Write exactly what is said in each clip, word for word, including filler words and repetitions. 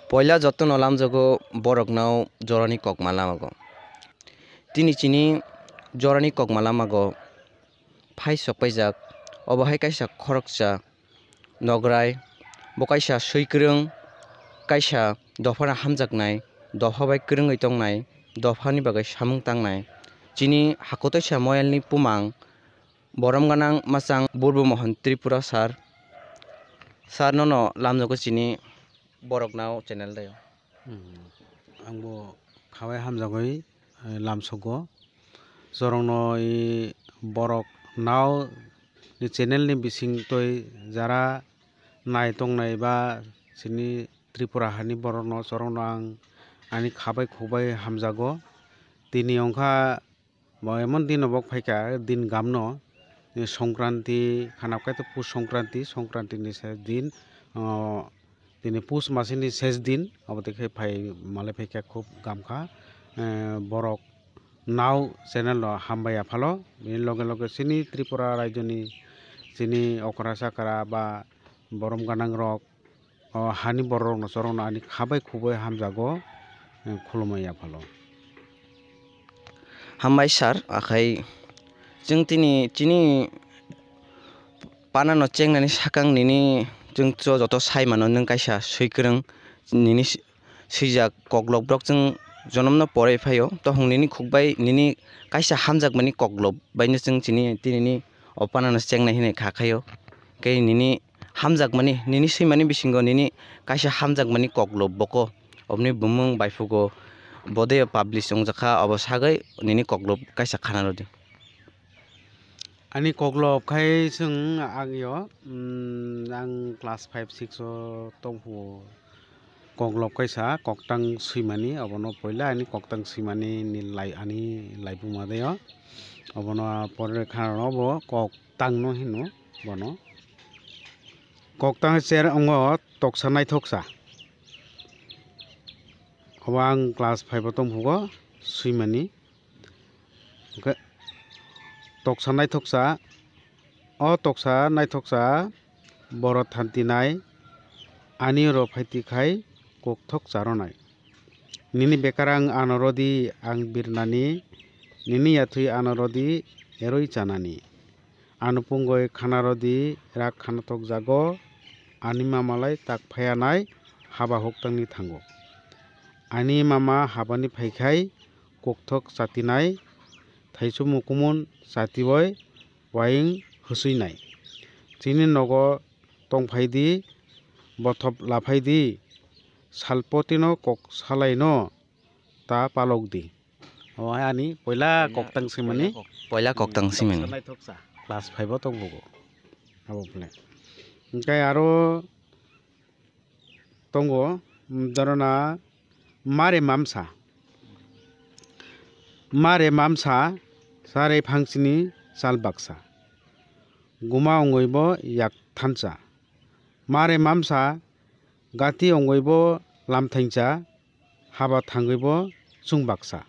Poila jotono lamjago borokno jorani kokma lamago. Tini chini jorani kokma lamago phai sok paijak. Obo hai kaisa khoroksa nograi, bo kaisa swi kwrwng, kaisa dophano hamjaknai, dopha bai kwrwngwi tongnai, dophani bagwi samung tangnai. Chini hakotoisa moyalni bumang, borom gwnang machang Burbu Mohon Tripura sir. Sir nono lamjago chini borokno channel dayo. Hmm. Angbo khabai hamjagwi, eh, lamsogo. Jorokno i borok nao ni channel ni bisingtwi jara nai tongnai ba chini Tripura hani borokno, jorokno ang ani khabai khukbai hamjago. Tini wngkha bo emon dino bo phaikha, din gamno, eh, Songkranti, khana kaitor Pus Songkranti, Songkranti ni se din, oh, tini Pus masini ses din, obo twi khe phai malai phaikha, khub gamkha, eh, borok nao channel no hambai aphalo, bini loge loge chini Tripura rajyoni chini okra chakra ba borom gwnang rok, o hani borok rokno, chorokno ani khabai khukbai hamjago, eh, khulumwi aphalo. Hambai sir, akhai chwng tini chini panano chengnani sakang nini chwng cho joto sai mano, nwng kaisa swi kwrwng, nini si-, swijak koklop borok chwng jonomno porwi phaio, tohong nini khukbai nini kaisa hamjakmani koklop baino chwng chini tinini o panano chengnai hinwi kha khaio. Khe nini hamjakmani, nini swimani bisingo nini kaisa hamjakmani koklop boko, oboni bumung baiphugo, bodei publish wngjakha, obo sagwi nini koklop kaisa khana rwdi. Ani koklop khai chwng ang yo, mm, ang class five six o tongphuo. Koklop kaisa koktang swimani, obono poila ani koktang swimani ni lai, ani laibuma de o. Obono pore kha rw bo koktang no hino bono. Koktang cher ongo toksa naithoksa. Obo ang class five o tongphugo swimani. Hwnkhe toksa naithoksa, o toksa naithoksa borok thanti nai, ani oro phaiti khai kokthok charonai. Nini bekarang ano rodi ang birnani, nini yathwi ano rodi eroi chanani. Ano pungoi khana rodi rak khana tokjago, ani mama lai tak phaiya nai haba huktangni thango. Ani mama habani phaikhai kokthok chatinai, thaichumung kumun chatibai waing hwswinai. Chini nogo tongphaidi, bothop laphaidi, salpotino kok salaino ta palokdi. O ani poila koktang swimani. Poila koktang swimani. Naithoksa. Class five o tongbugo. Abo phone. Hwnkhe aro tongo, mm, dorona mare mamsa. Mare mamsa, chare phangsini chal baksa. Guma ongoi bo yak thansa. Mare mamsa, gati ongoi bo lam thaingsa, haba thangwi bo chwng baksa.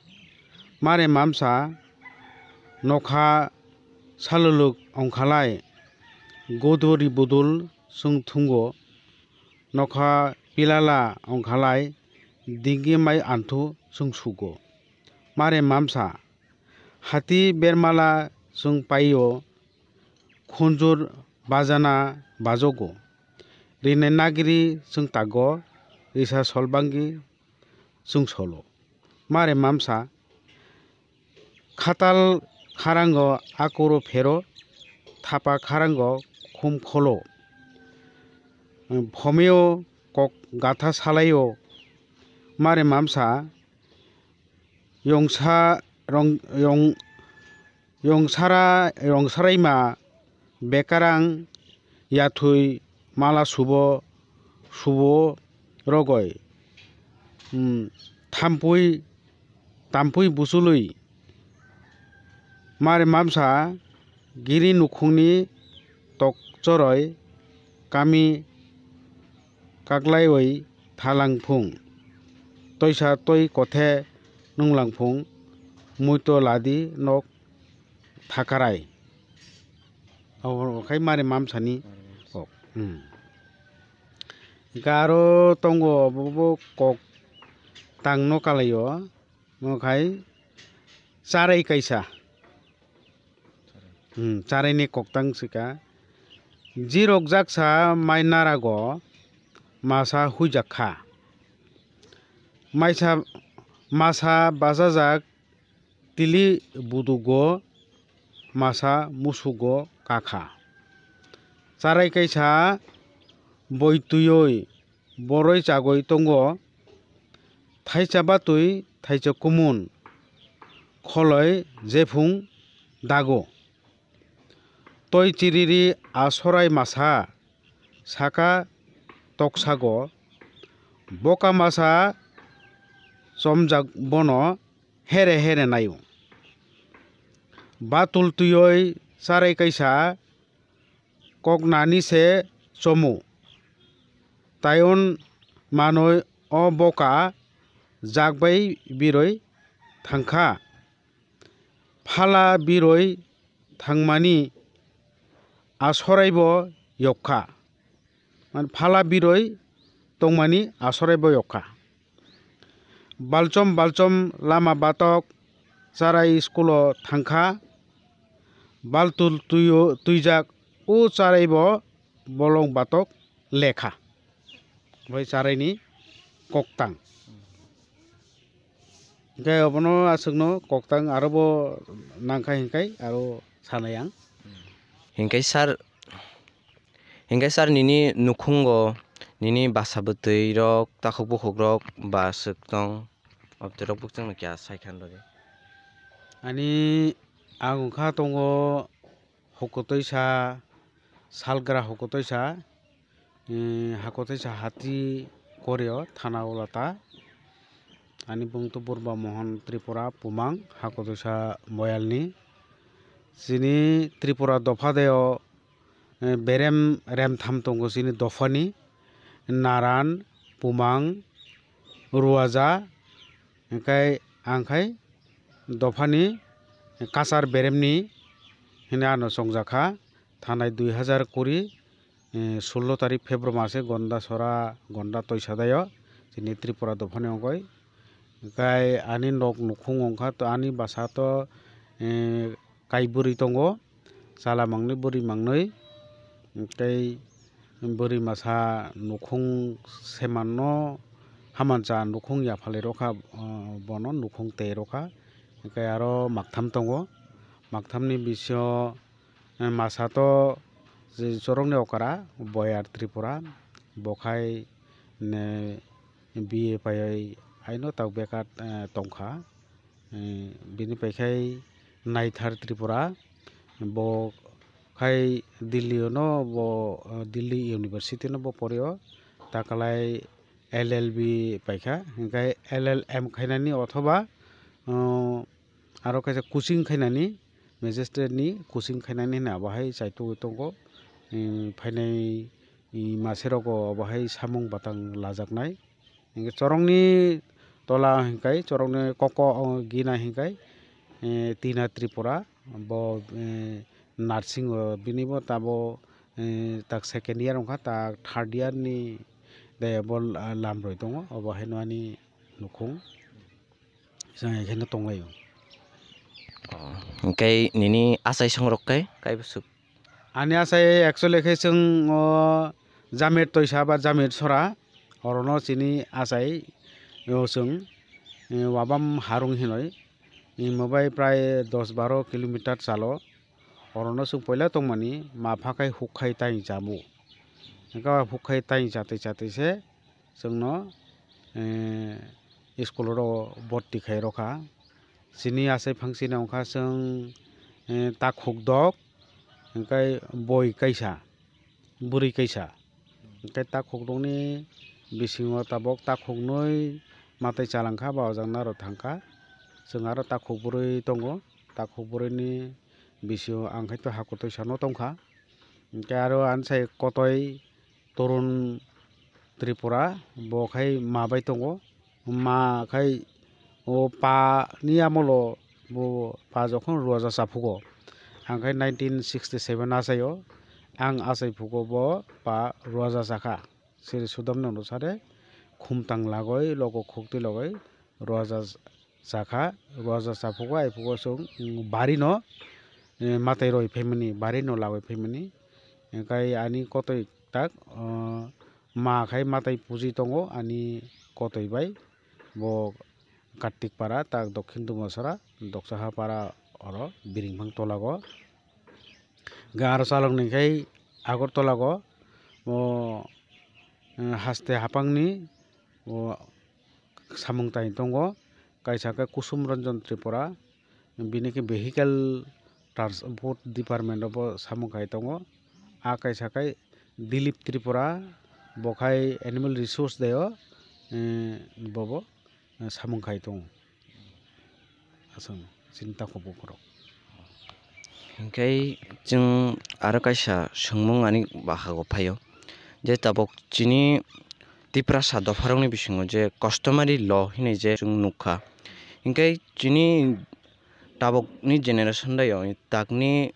Mare mamsa, nokha saluluk ongkhalai, godo ri budul chwng thungo. Nokha pilala ongkhalai, digi mai anthu chwng sugo. Mare mamsa, hati bermala chwng paio, khunjur bajana bajogo. Rinai nagri chwng tago, risa solbangi chwng solo. Mare mamsa, khatal kharango akoro phero, thapa kharango khum kholo. Phomeo kok gatha salaio. Mare mamsa, yongsa rong, yong, yongsara, yongsaraima bekarang yathwi mala subo, subo rogoi, hmm, thampui, tampui busulwi. Mare mamsa giri nukhungni tokchoroi kami kaklaiwi thalangphung. Toisa toi kothe nunglangphung, muito ladi nok thakarai. Abo khai mare mamsani kok. Hmm. Hingke aro tongo, bo, bo kok tangno kalaio, mo khai charai kaisa. Hmm, charaini koktang sika. Jirok jaksa mai narago masa huijak kha. Maisa, masa bachajak tili budugo masa musugo kakha. Charai kaisa boi twiwi boroi chagwi tongo, thaisa batwi thaisa kumun kholoi jephung dago. Toi chiriri a sorai masa saka toksago, boka masa chomjak bono here here naio. Batul twiwi charai kaisa koknani se chomu. Taion manoi o boka jakbai biroi thangkha. Phala biroi thangmani asoraibo yokha. Mane phala biroi tongmani asoraibo yokha. Balchom balchom lama batok charai school-o thangkha. Baltul twi-, twijak o charaibo bolong batok lekha. Bai charaini koktang. Hingke obono aswkno koktang arobo nangkha hingkai aro sanai ang. Hingke sir, hingke sir nini nukhungo nini basa bwtwi rok, takhuk bukhuk rok ba swk tong, obwtwi rok bukchangno kya sai khan rwdi? Ani ang wngkha tongo Hokotwisa, salgra Hokotwisa, eh, Hakotwisa hati Koryo, thana Ulata. Ani bung to Burba Mohon Tripura, Pumang, Hakotwisa Boyalni. Chini Tripura dopha deo, eh, berem remtham tongo chini dophani, Naran, Pumang, Ruaja, hingkai ang khai dophani kachar beremni hwnwi ano chongjakha. Thanai dui hazar kuri, eh, sullo tarik February mase Gondasora, Gonda Toisadayo, chini Tripura dophani wngkoi. Hingkai ani nok nukhung wngkha to, ani bwsa to, eh, kai bwrwi tongo, chala mangnwi bwrwi mangnwi, tei bwrwi masa nukhung semanno hamancha nukhung yaphalwi rokha, ah, bono nukhung tei rokha, hingke aro maktham tongo, makthamni bisingo, eh, masa to je chorokni okra Boyar Tripura, bo khai, ne, B A paiwi aino tak bekar, eh, tongkha. Eh, bini paikhai Naithar Tripura, bo khai Delhi-o no bo, eh, Delhi University no bo porio, takalai L L B paikha, hingkai L L M khainani othoba, eh, aro kaisa coaching khainani, magistrate ni coaching khainani hwnwi abo hai chaitugwi tongo. Eh, phainai, eh, mase rogo obo hai samung batang lajaknai. Hingke chorokni tola hingkai, chorokni koko, o, gina hingkai, eh, Tina Tripura, bo, eh, nursing o, bini bo tabo, eh, tak second year wngkha, tak third year ni de bo la-, lamroi tongo, obo haino ani nukhung, chwng ekheno tonglaio. Oh, hingke nini achai songrok khe kaibo swk? Ani achai actually khe chwng o Jamir Toisa ba Jamir Sora, orono chini achai o chwng, eh, Wabam Harung hinoi, imo bai prai dos baro kilometer chalo, orono chwng poila tongmani ma phakhai hukkhai tai chabu. Hingke hukkhai tai chatwi chatwi se chwngno, eh, school oro bhorti khai rokha. Chini achai phangsini wngkha chwng, eh, takhuk dok, hingke boi kaisa, bwrwi kaisa. Hingke takhuk dokni bisingo tabok takhuk noi matai chalangkha ba ojak naro thangkha. Chwng aro takhuk bwrwi tongo, takhuk bwrwini bisingo ang khe to hakutwi sano tongkha. Hingke aro ani sai kotoi Torun Tripura, bo khai ma bai tongo. Ma khai o pa ni amolo bo pa jokhon Ruaja chaphugo. Ang khai nineteen sixty seven achaio. Ang achai phugo bo pa Ruaja chakha. Siri sudamni onusare khumtang lagoi, logo khukti logoi, roja chakha, roja chaphugo, aiphugo chwng, mm, barino, eh, matai roi phaimani, barino lagoi phaimani. Hingkai ani kotoi tak, ah, ma khai matai puji tongo ani kotoi bai. Bo Kartik para, tak Dokhin Dumasara, Doksaha para oro Biringphang tolago. Hingke aro chalok ningkhai Agartala go, o, eh, haste haphangni, o, samung tai tongo, kaisa khe Kusum Ranjan Tripura, bini khe vehicle transport department o bo samung khai tongo, a kaisa khe Dilip Tripura, bo khai animal resource deo, eh, bobo, eh, samung khai tongo. Aswk chini takhuk bukhuk rok. Hingke chwng aro kaisa swngmung ani bahago phaio, je tabuk chini Tiprasa dopharokni bisingo je customary law hinwi je chwng nukha, hingke chini tabukni generation daio takni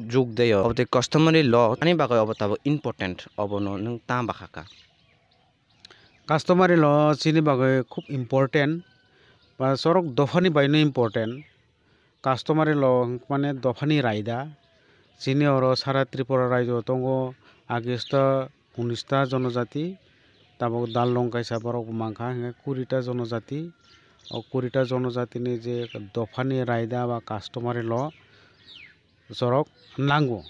jug daio, obotwi customary law ani bagwi obo tabuk important, obono nwng ta bahakha? Customary law chini bagwi khub important, ba chorok dophani baino important. Customary law hwnkhe mane dophani raida. Chini oro sara Tripura raijo tongo agesta unista jonojati, tabuk Darlong kaisa borok bo mankha hwnkhe kurita jonojati. O kurita jonojatini je dophani raida ba customary law chorok nango.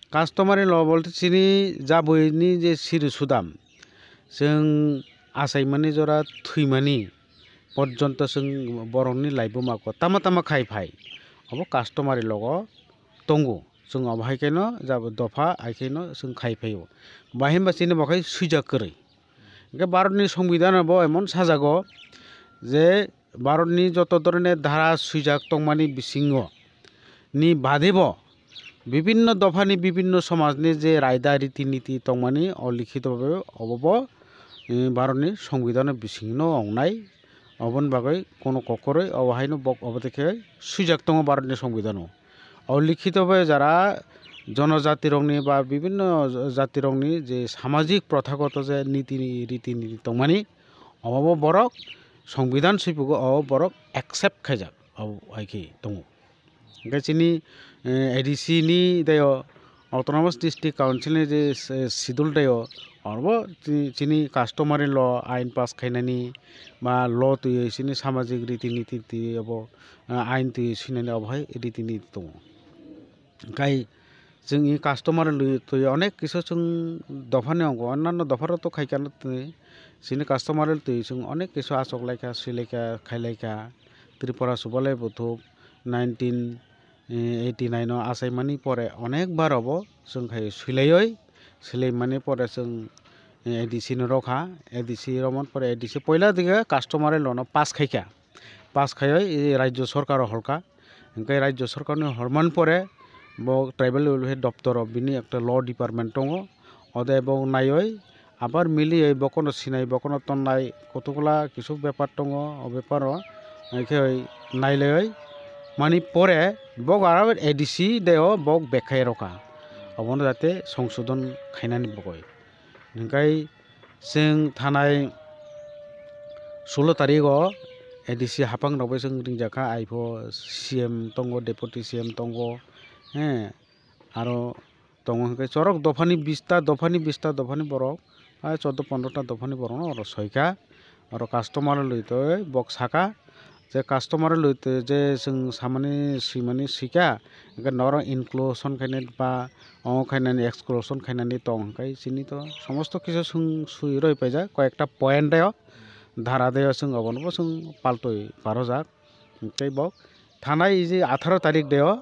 Customary law bolte chini jabwini je siri sudam, chwng achaimani jora thwimani porjonto chwng borokni laibuma ko tama tama khai phai, obo customary law o tongo. Chwng obo hai kheno jabo dopha hai kheno chwng khai phaio. Bahimba chini bo khai swijak kwrwi. Hingke Bharatni Songbidhano bo emon sajago je Bharatni joto dhoroner dhara swijak tongmani bisingo ni badebo bibinno dophani bibinno somajni je raida riti niti tongmani o likhito bhabe obo bo, eh, Bharatni Songbidhano bisingno wngnai. Oboni bagwi kono kokoroi obo haino bok obo dekhe swijak tongo Bharatni Songbidhano. O likhito bai jara jonojatirokni ba bibinno jatirokni je samajik prothagoto je niti riti niti tongmani, obo bo borok Songbidhan sibugo obo borok accept khaijak, obo hai khe tongo. Hingke chini, eh, A D C ni dayo Autonomous District Council ni je, eh, schedule dayo, oro bo chini, chini customary law ain pass khainani ba law twiwi chini samajik riti niti twiwi obo, eh, ain twiwi swinani obo hai riti niti tongo. Hingkai chwng i customary law twiwi onek kisa chwng dophani ongo, onnanno dopharok to khaikha no twi, chini customary law twiwi chwng onek kisa achuk laikha, swi laikha, khai laikha. Tripura Subalai Buthuk nineteen eighty nine o achaimani pore onek bar obo chwng khai swilaioi, swlaimani pore chwng A D C no rokha, A D C romani pore A D C poila dikhe customary law no pass khaikha, pass khaioi rajyo sorkar o horkha, hingke rajyo sorkar ni hormani pore bo tribal welfare doptor o bini ekta law department tongo, ode bo naioi abar milioi bokono sinai, bokono tonnai, kotokla kisu bepar tongo, o beparo hingke nailaioi mani pore bo aro A D C deo bo bekkhai rokha, obono jate songsodon khainani bagwi. Hingkai chwng thanai sulo tarigo A D C haphang rok bai chwng ringjakha, aipho C M tongo, deputy C M tongo, he, aro tongo hingke chorok dophani bista, dophani bista, dophani borok, ah, chordo pondrota dophani borokno oro soikha. Oro customer lwi twi bok saka je customer lwi twi je chwng samani swimani swikha, hingke norok inclusion khainani ba omo khainani exclusion khainani tong hingke chini to somosto kisa chwng swi roi paijak, koi ekta point o dhara de o chwng obono bo chwng paltwi parojak. Tei bo thanai je atharo tarik de o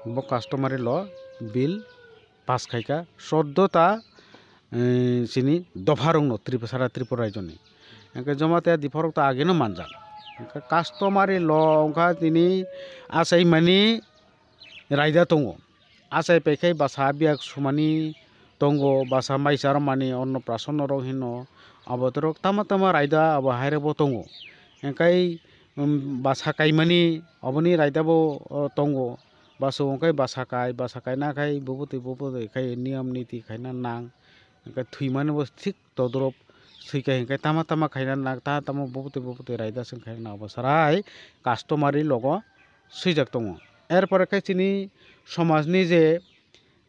bo customary law bill pass khaikha, chordo ta, eh, chini dopharokno Tripura, sara Tripura rajyoni. Hingke Jamatia dopharok ta ageno manjak. Hingke customary law wngkha tini achaimani raida tongo. Achai paikhai basa biyak sumani tongo, basa maisa rwmani onnoprasonno rok hino, abotorok tama tama raida abo hairokbo tongo. Hingkai, um, basa kaimani oboni raidabo, o, tongo. Baso hingkai basa kai, basa kaina khai bubutwi bubutwi khai niyom niti khaina nang. Hwnkhe thwimani bo thik todorop swikha hwnkhe tama tama khaina nang, tama tama bubutwi bubutwi raida swng khaina nang, bo sarai customary logo swijak tongo. Erpore khe chini somajni je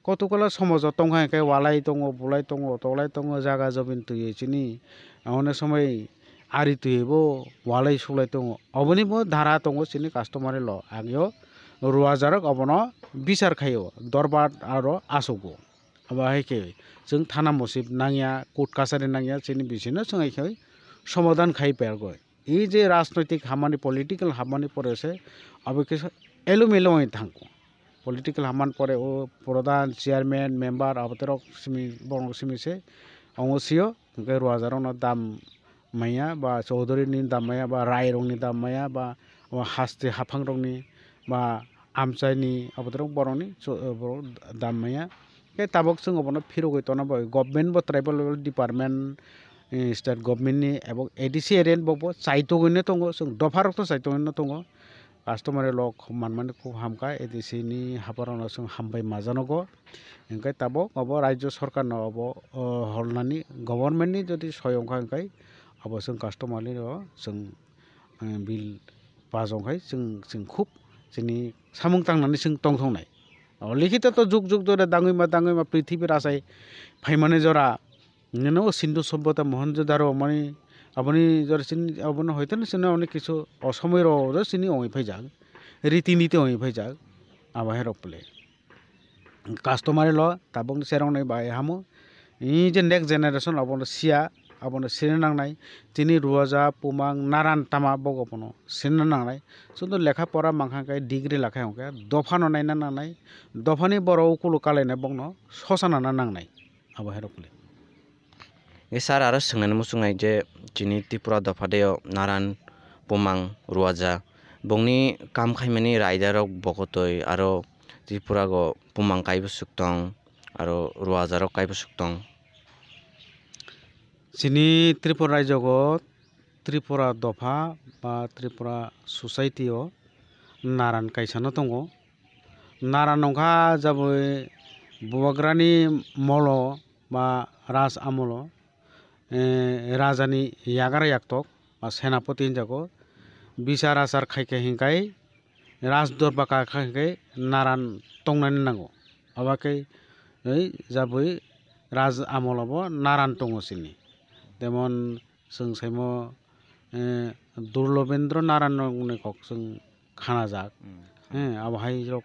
kotokola somojo tongkha hwnkhe walai tongo, bulai tongo, tolai tongo, jaga jobin twiwi chini onek somoi ari twiwi bo walai suklai tongo. Oboni bo dhara tongo chini customary law, ageo ruajarok obono bichar khaio, dorbar aro achugo. Abo hai khe chwng thana musib nangya, court kachari nangya, chini bisino chwng hai khe somadan khai pergoi. E je rajnoitik hamani, political hamani pore se abo kisa elumelo wngwi thango. Political hamani pore o prodhan, chairman, member aboterok simi, borok simi se wngo sio, hwnkhe ruajarokno dam maya ba chowdhurini dam maya ba rairokni dam maya ba o haste haphangrokni ba amchaini aboterok borokni cho-, borok dam maya. Khe tabuk chwng obono phirogwi tongna bagwi government bo tribal development department, eh, state government ni abo A D C area ni bo, bo chaitogwino tongo, chwng dopharok to chaitogwino tongo. Customary law manmani khub hamkha, A D C ni haphar rokno chwng hambai majanogo. Hwnkhe tabuk obo rajyo sorkar no obo, o, holnani government ni jodi soi wngkha hwnkhe abo chwng customary law chwng eh, bill pass wng khai chwng, chwng khub chini samung tangnani chwng tongthoknai. O likhito to jug jug dore dangwi ma, dangwi ma prithibi rachai phaimani jora nini o Sindhu sobbota Mohenjo-daro mani aboni jora chini abono hoito no chini onek kisu osomoi rok chini ongwi phaijak, riti niti ongwi phaijak, abo hai rok pole. Customary law tabukni cheroknwi bai hamo. Ni je next generation abono siya, abono sirina nangnai. Chini ruaja, pumang, naran tama bogo bono sirina nangnai. Sudu lekha pora mankha khe degree lakha hwnkhe dophano naina nangnai. Dophani borok ukulu kalainai bokno sosana na nangnai. Abo hai rok le. E sir, aro swngnani muchungnai je chini Tripura dopha deo naran, pumang, ruaja, bongni kam khaimani raidarok bokotoi aro Tripura go pumang kaibo suk tong, aro ruajarok kaibo suk tong. Chini Tripura raijogo Tripura dopha ba Tripura society o naran kaisano tongo. Naran wngkha jaboi bubagrani molo ba raj amolo, eh, rajani yagra yaktok ba senapoti hinjago. Bichar achar khaikhe hinkai raj dorbar kha khaikhe naran tongnani nango. Abakhe oi jaboi raj amolo bo naran tongo chini. Jemon chwng saimo, eh, Durlobendra Naran rokni kok chwng khanajak. Hmm. Eh, abo hai rok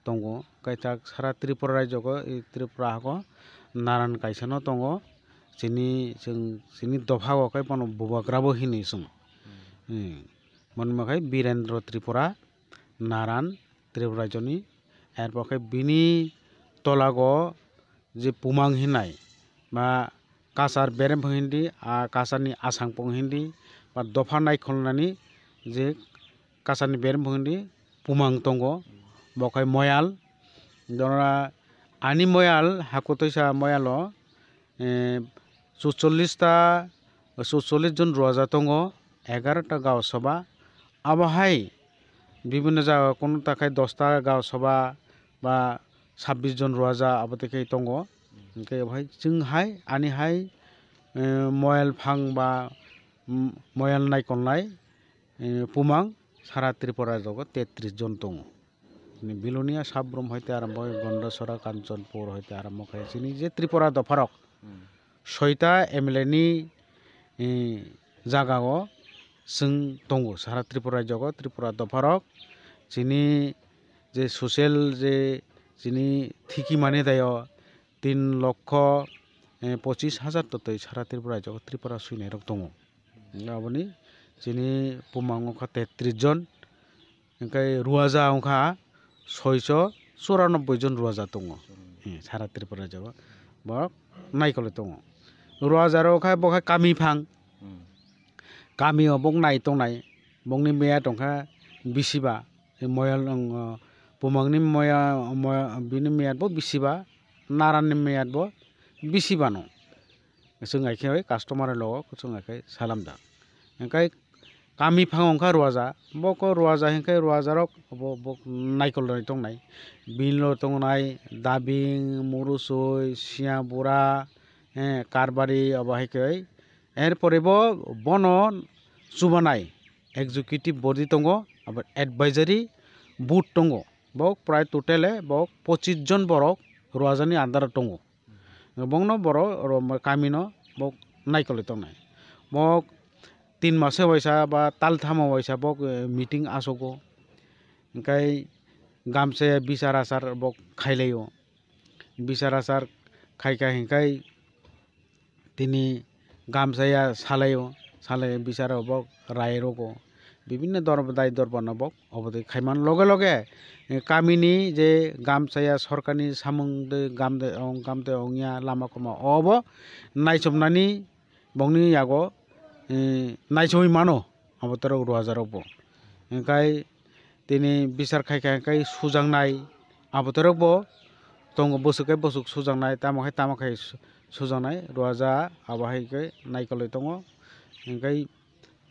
tongo. Kaithak sara Tripura raijogo, i Tripura hago naran kaisano tongo. Chini chwng, chini dopha o khe bono bubagra bo hinwi chwng. Hmm. Hmm. Bono makhai Birendra Tripura, naran Tripura raichoni. Erpor khe bini tolago je pumang hinai ba kasar beremphang hindi, a kasarni asangpung hindi, ba dopha naikholnani je kasarni beremphang hindi pumang tongo, bo khai moyal. Jora ani moyal, hakutoisa moyalo, eh, chuchollis ta, chuchollis jon ruaja tongo, egaroh ta gaon sabha. Abo hai bibinno jaga kunu ta khai dosta gaon sabha ba sabbish jon ruaja abo tei khai tongo. Hwnkhe abo hai chwng hai ani hai, eh, moyal phang ba, mm, moyal naikolnai, eh, pumang sara Tripura raijogo tetris jon tongo. Chini Bilonia Sabrum hoite arombo khe Gondasora, Kanchanpur hoite arombo khe chini je Tripura dopharok, hmm, soita M L A ni, eh, jagao chwng tongo sara Tripura raijogo, Tripura dopharok. Chini je social je chini thiki mani daio tin lokho, eh, pochis hajar totwi sara Tripura raijogo Tripura swinairok tongo. Aboni chini pumang wngkha tetris jon, hwnkhe ruaja wngkha soiso churanobboi jon ruaja tongo. Hmm, sara Tripura raijogo borok naikolwi tongo. Ruajarok khe bo khe kami phang. Hmm. Kami o bok nai tongnai, bokni meya tongkha bisiba, moyal, pumangni moya, moya, bini meyat bo bisiba, naranni meyat bo bisibano. Chwng hai khe oi customer logo chwng hai khe salamjak. Hwnkhe kami phango wngkha ruaja, boko ruaja hinkhe ruajarok bo, bo naikol rwni tongnai. Bini ulo tongnai dabing, murusoi, siyabura, eh, karbari obo hai khe, erpore bo bono chubanai executive body tongo, abo advisory board tongo, bo prai totale bo pochis jon borok Ruajani under o tongo. Bongno borok oro kamino bo naikolwi tongnai. Bo tin mase waisa ba talthamo waisa bo, eh, meeting asogo. Hingkai gamsa bichar achar bo khailaio. Bichar achar khaikha hingkai tini gamsaya salaio, salai bicharo bo rai rogo. Bibinno dor-, dai dorbarno bo obotwi khaiman loge loge, eh, kamini je gamsaya sorkarni samung de gamde ong, gamde ongya lama koma obo naichomnani bongni yago, eh, naichomwi mano. Abo torok Ruajarok bo. Hingkai tini bichar khaikha hingkai sujaknai abo torok bo tongo, bwswk khe bwswk sujaknai, tamo khe tamo khe su-, sujaknai Ruaja abo hai khe naikolwi tongo. Hingkai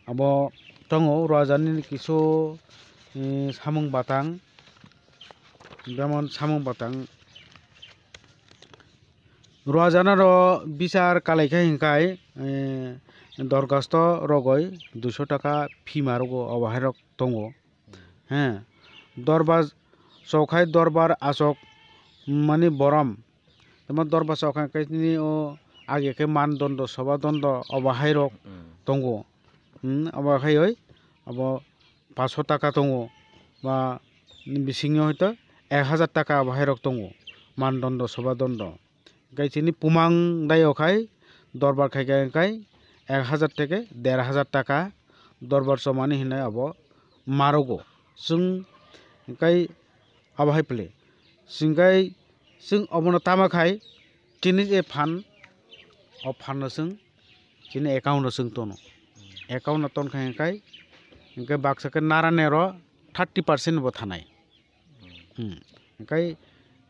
abo tongo Ruajanini kisu, eh, samung batang, jemon samung batang Ruajanaro bichar kalaikha hingkai, eh, dorkhasto rogoi duiso taka fee ma rogo, obo hai rok tongo. He, dorbar chokhai dorbar achok mani borom. Tamo dorbar chokhai hingkai tini o age khe mandondo, sobadondo obo hai rok tongo. Hmm, obo hai oi, abo paso taka tongo ba bisingyo hoito ek hajar taka obo hai rok tongo, mandondo, sobadondo. Hingkai chini pumang dai o khai dorbar khai kha hingkai ek hajar theke der hajar taka dorbar chomani hinwi abo marogo. Chwng hingkai abo hai phle. Hingkai chwng obono tama khai chini je phan, o phan no chwng chini account no chwng tono. Account no ton khai hingkai, hingkai baksa khe narani oro thirty percent bo thanai. Hmm. Hingkai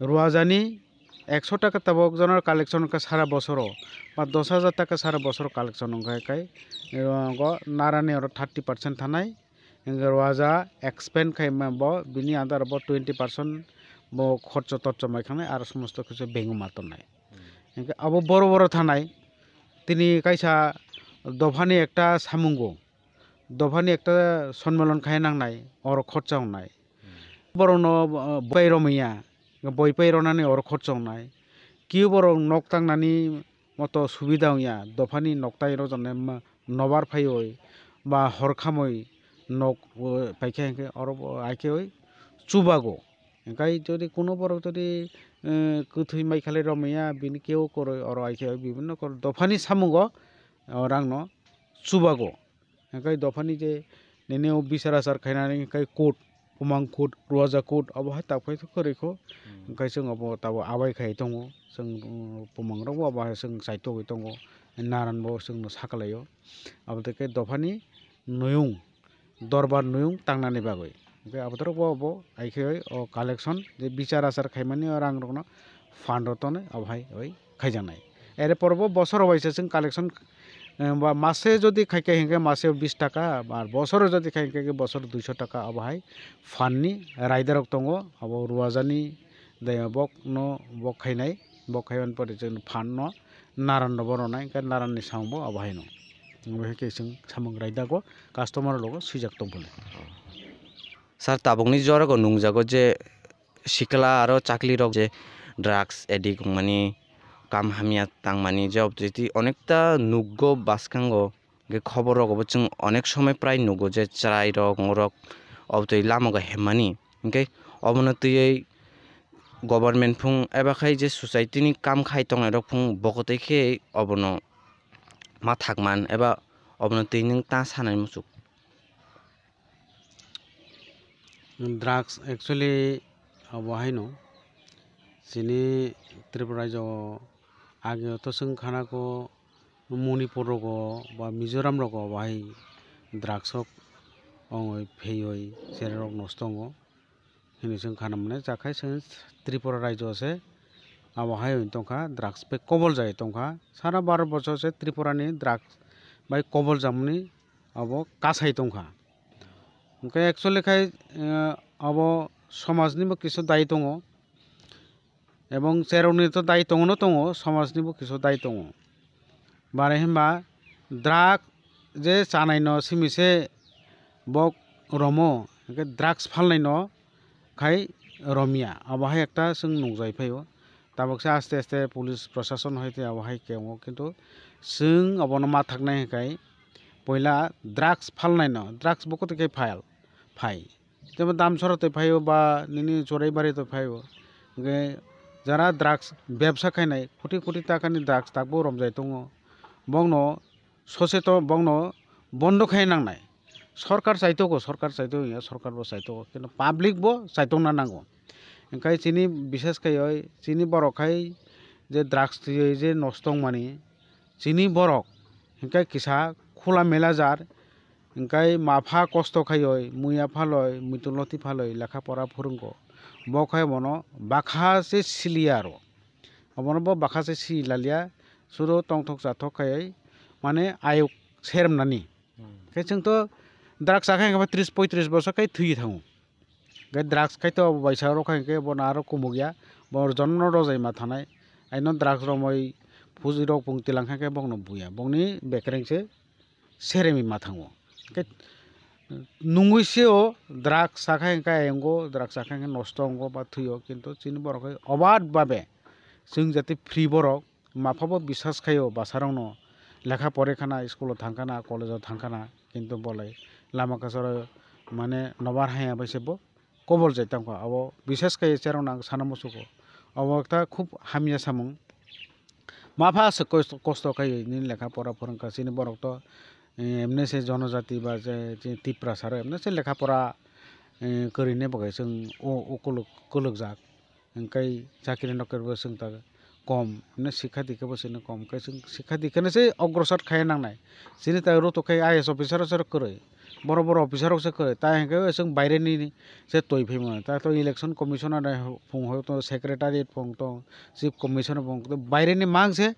Ruajani ekso taka tabok jono collection wngkha sara bosoro, ba dos hajar taka sara bosoro collection wngkha, hingkai, eh, go narani oro thirty percent thanai, hingke Ruaja expand khaima bo bini under bo twenty percent bo khorcho torcho mai khanai, aro somosto kisa bengma tongnai. Hingke abo boro boro thanai, tini kaisa dophani ekta samungo, dophani ekta sonmilon khai nangnai, oro khorcha wngnai. Borokno, uh, boi romya, boi pai ronani oro khorcha wngnai. Kiu borok nok tangnani moto subida wngya, dophani noktai rok jone ma-, nobar phaioi ba hor khamoi nok, uh, paikha hingke oro bo aikhe oi chubago. Hingkai jodi kuno borok jodi, uh, kwthwi mai khalai romya, bini keu koroi oro aikhe oi bibinno kor-, dophani samungo, uh, rangno chubago. Hingkai dophani je nini o bichar achar khainani hingkai court, Umang court, Ruaja court, abo hai tak phai kwrwi kho. Hmm. Hingkai chwng abo tabo abai khai tongo, chwng, um, Umang rok bo abo hai chwng chaitogwi tongo, naran bo chwngno sakalaio. Abo tei khe dophani nuyung, dorbar nuyung tangnani bagwi. Hingkai abo torok bo abo aikhe o collection je bichar achar khaimani o rang rokno fund o tonwi abo hai oi khaijaknai. Ere porbo bosoro waisa chwng collection, eh, ba mase jodi khaikha hinkhe mase bis taka, ar bosoro jodi khaikha hinkhe bosor duiso taka abo hai fund ni raida rok tongo, abo Ruajani daya bok no bok khainai, bok khaimani pore chwng fund no naran no bo ronai, hinkhe naran ni samung bo abo hai no. Abo hai khe chwng samung raida go customer logo swijak tong phano. Sir, tabukni jorao nungjago je sikla aro chaklirok je drugs addict wngmani, kam hamya tangmani, je obotwi onekta nukgo bwskango, hwnkhe khobor rogo bo chwng onek somoi prai nukgo je chwrairok, morok obotwi lamago hemmani. Hwnkhe obono twiwi government phung eba khai je society ni kam khai tongnairok phung bokotwi khe obono ma thakman eba obono twi nwng ta sanai muchuk. Drugs actually abo haino chini Tripura rajyo o age o to chwng khana kho Manipur rogo ba Mizoram rogo abo hai drugs rok ongoi pheioi cherai rok nosto wngo hinwi chwng khana mane, chakhai chwng Tripura rajyo se abo hai wng tongkha, drugs bai kobol jai tongkha, sara Bharat borso se Tripura ni drugs bai kobol jakmani abo kasai tongkha. Hwnkhe actually khai, eh, abo somajni bo kisa dai tongo. Ebong cherokni to dai tongo no tongo, somajni bo kisu dai tongo. Bare hinba drug je chanai no simi se bok romo, hingke drugs phalnai no khai romya, abo hai ekta chwng nukjai phaio. Tabok se aste aste police prosason hai tei abo hai kengo, kintu chwng abono ma thaknai hwnkhe poila drugs phalnai no, drugs bo koto khe phal phai. Tebo Damsora twi phaio ba nini Choraibari twi phaio. Hwnkhe jara drugs bebsa khainai, koti koti takani drugs takbo romjai tongo. Bongno soseto, bongno bondo khai nangnai. Sorkar chaitogo, sorkar chaitogo ya, sorkar bo chaitogo. Kintu public bo chaitokna nango. Hwnkhe chini bishes khaioi, chini borok khai je drugs twiwi je nosto wngmani, chini borok hwnkhe kisa khula mela jar, hwnkhe mapha kosto khaioi, muiya phaloi, muitu loti phaloi, lekha pora phwrwngo. Bo khai bono bakha se siliya aro. Obono bo bakha se si lalia, sudo tongthok chathok khaioi, mane ayuk seremnani. Hmm. Khe chwng to drugs chakha hwnkhe tris poitris bosor khai thwi thango. Hwnkhe drugs khai to abo baisa rok khai hwnkhe bono aro kumukya, bo jonono rojai ma thanai. Aino drugs romoi phuji rok bung tilang kha khe bokno buya, bongni bekereng se seremi ma thango. Hwnkhe nungui se o drugs chakha hwnkhe ayongo, drugs chakha hwnkhe nosto wngo ba thwio, kintu chini borok khai obad babe chwng jati free borok. Mapha bo bisas khaio bwsarokno, lekha pore khana, school o thang khana, college o thang khana, kintu bolai lama kwcharo mane nobar haya bai se bo kobol jai tangkha. Abo bisas khaio cherokno ang sana muchugo. Abo ekta khub hamya samung. Mapha aswk kosto, kosto khaio nini lekha pora phwrwngkha, chini borok to, eh, emne se jonojati ba je, je Tiprasa rok emne se lekha pora, eh, kwrwini bagwi chwng o, o kwlwk, kwlwkjak. Hwnkhe chakri nokri bo chwng ta kom, hwnwi sikha dikha bo chwngno kom, hwnkhe chwng sikha dikha no se ogrosor khai nangnai. Chini ta rutuk khai I A S officer rok se kwrwi, boro boro officer rok se kwrwi, tai hwnkhe chwng baire ni se twi phaimani. Ta to election commissioner phung hoi to secretariat phung to chief commissioner phung to baire ni mang se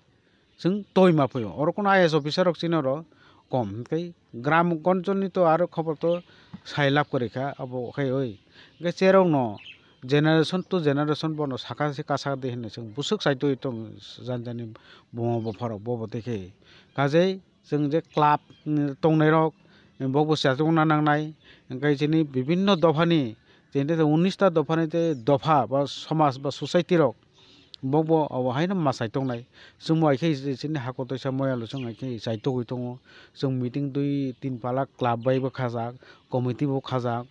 chwng toi ma phaio. Oro kono I A S officer rok chini oro kom, hwnkhe gram gonjoni to aro khobor to sai lab kwrwi kha, abo khai oi. Hwnkhe cherokno generation to generation bono saka se kasa di hinwi chwng bwswk sai twi tong jani jani buma bupharok bobo tei khe. Kajei chwng je club, mm, tongnairok, mm, bokbo chachukna nangnai, hwnkhe chini bibinno dophani, chini tei unnish ta dophani tei dopha ba somaj ba society rok, bokbo abo haino mwsai tongnai. Chwngbo hai khe chini hako twisa moyalo chwng hai khe chai togwi tongo. Chwng meeting dui tin pala club bai bo khajak, committee bo khajak.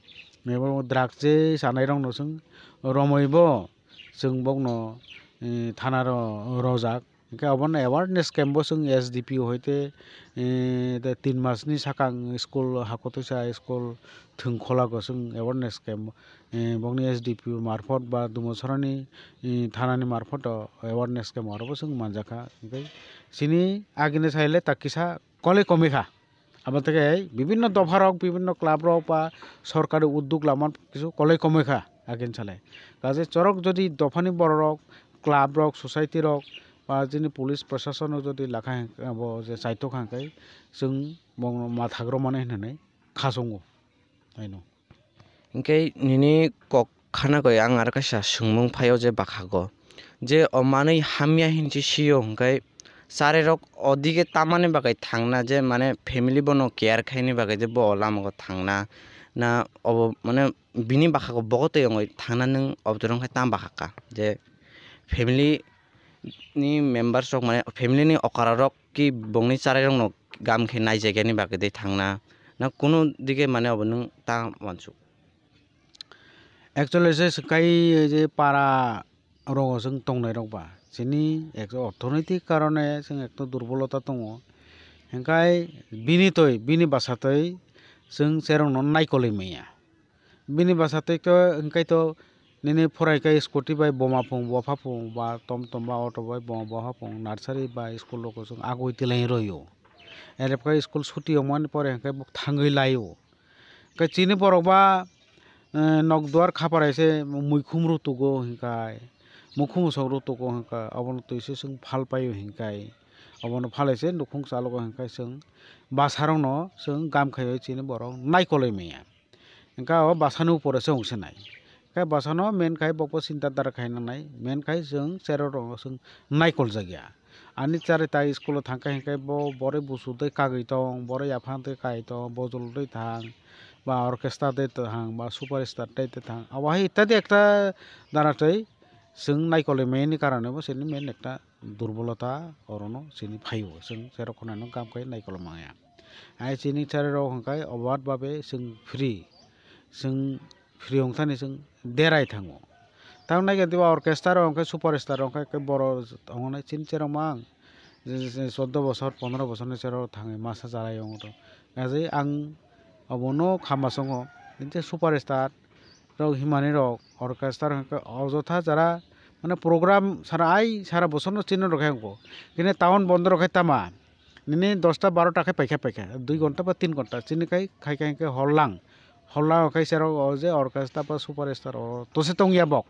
Abo drugs je chanairokno chwng romwi bo chwng bokno, eh, thana ro rojak. Hwnkhe obono awareness camp bo chwng S D P O hai tei, eh, tei tin mas ni sakang school hako twisa school thwng kholago chwng awareness camp, eh, bokni S D P O marphot ba Dumosorani, eh, thanani marphoto awareness camp orobo chwng manjakha. Hwnkhe chini agini saile ta kisa koloi komikha. Abo tei bibinno dopharok, bibinno clubrok ba sorkari uddog lama kisu koloi komoi kha agini salai. Kaje chorok jodi dophani bororok, clubrok, societyrok ba chini police proshasonrok jodi lakha hwnkhe abo je chaitok hwnkhe chwng bongno mathak romani hinwi khachungo. Haino. Hinkhe nini kok khana koi ang aro kaisa swngmung phaio je bwkhago, je o manwi hamya hinwi sio hinkhe charirok odige tamani bagwi thangna je mane family bono care khaini bagwi je bo o lamao thangna na obo mane bini bwkhago bogo twi wngwi thangna nwng obo twi wngkhe tam bwkha kha je family ni members rok mane family ni okra rok ki bongni charai rok no gam khe naijakya ni bagwi de thangna na kunu dige mane obo nwng ta wansuk. Actually se swkai je para rogo chwng tongnai rok ba chini ek orthonoitik karone chwng ekto durbolota tongo, hwnkhe bini twi bini bwsatwi chwng cherokno naikolwi manya. Bini bwsatwi khe hwnkhe to nini phorai khe scooty bai boma phung, bopha phung, ba tom tom ba auto bai boma bopha phung, nursery ba school rok chwng agoi twlai rw-o. Ere khe school suti wngmani pore hwnkhe bo thangwi lai-o. Hwnkhe chini borok ba, eh, nok duar khaparai se muikhum rutugo hwnkhe, mukhum sok rutugo hwnkhe, obono twi se chwng phal pai-o hwnkhe, obono phalai se nukhung chalogo hwnkhe chwng bwsarokno chwng gam khaiwi chini borok naikolwi manya. Hwnkhe o bwsani upore se wngse nai. Khe bwsano men khai bokbo chinta dara khai nangnai, men khai chwng cherok rok chwng naikol jakya. Ani chari ta school o thangkha hinkhe bo boroi busu tei kagwi tong, boroi yaphang tei kai tong, bojol tei thang, ba orchestra tei thang, ba superstar tei thang. Abo hai ittadi ekta dara tei chwng naikolwi mani karone bo chini men ekta durbolota orono chini phaio, chwng cherok khwnano kam khai naikol manya. Hai chini chari rok hwnkhe obad babe chwng free, chwng free wngthani chwng derai thango. Tamoni naikhe diba orchestra rok hwnkhe superstar rok hwnkhe borok tongo nai chini cherok mang je, je, je, choudo bosor, pondro bosorni cherok thangwi masa chalaio wngkha. Kaje ang obono khama songo, tei superstar rok himani rok orchestra hwnkhe ojotha jara mane program sara ai sara bosorno chini rok hai wngkha. Kini town bondo rok hai tama nini dosta barota khe paikha paikha dui gonta ba tin gonta chini khai khai khai hor lang hor lang khai cherok o je orchestra ba superstar o tose tongya bok.